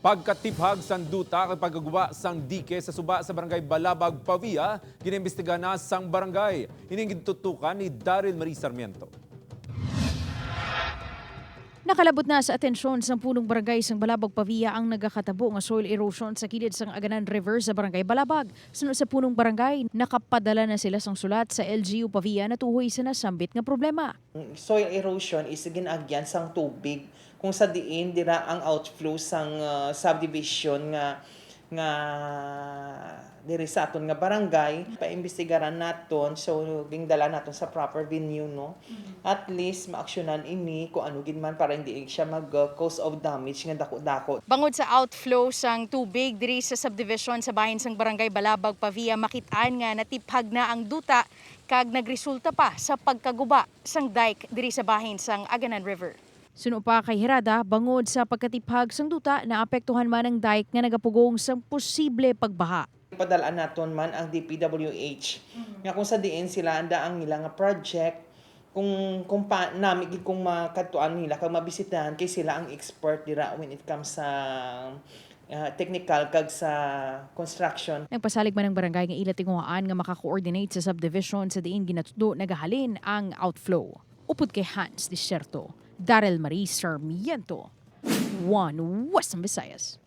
Pagkatiphag sang duta kag pagkaguba sang dike sa suba sa Barangay Balabag, Pavia, ginaimbestiga na sang barangay. Ining gitutukan ni Daryl Marie Sarmiento. Nakalabot na sa atensyon sang punong barangay sang Balabag, Pavia ang nagakatabo nga soil erosion sa kilid sang Aganan River sa Barangay Balabag. Suno sa punong barangay, nakapadala na sila sang sulat sa LGU Pavia na tuhoy sa nasambit nga problema. Soil erosion is ginagyan sang tubig kung sa diin dira ang outflow sang subdivision nga nga diri sa aton nga barangay. Paimbestigaran naton, so gindala naton sa proper venue, no, at least maaksyonan ini kung ano gid man para hindi siya mag cause of damage nga dako-dako. Bangod sa outflow sang tubig diri sa subdivision sa bahin sang Barangay Balabag, Pavia, makitaan nga natiphag na ang duta kag nagresulta pa sa pagkaguba sang dike diri sa bahin sang Aganan River. Suno pa kay Hirada, bangod sa pagkatiphag sang duta, naapektuhan man ang dike nga nagapugong sang posible pagbaha. Padalaan naton man ang DPWH nga kung sa diin sila anda ang nila nga project kung pa nami gid kung makadtuan nila kag mabisitahan kay sila ang expert dira when it comes sa technical kag sa construction. Nagpasalig man ang barangay nga ila tinguhaan nga maka-coordinate sa subdivision sa diin ginatudo nagahalin ang outflow. Upod kay Hans Desierto, Daryl Marie Sarmiento, One Western Visayas.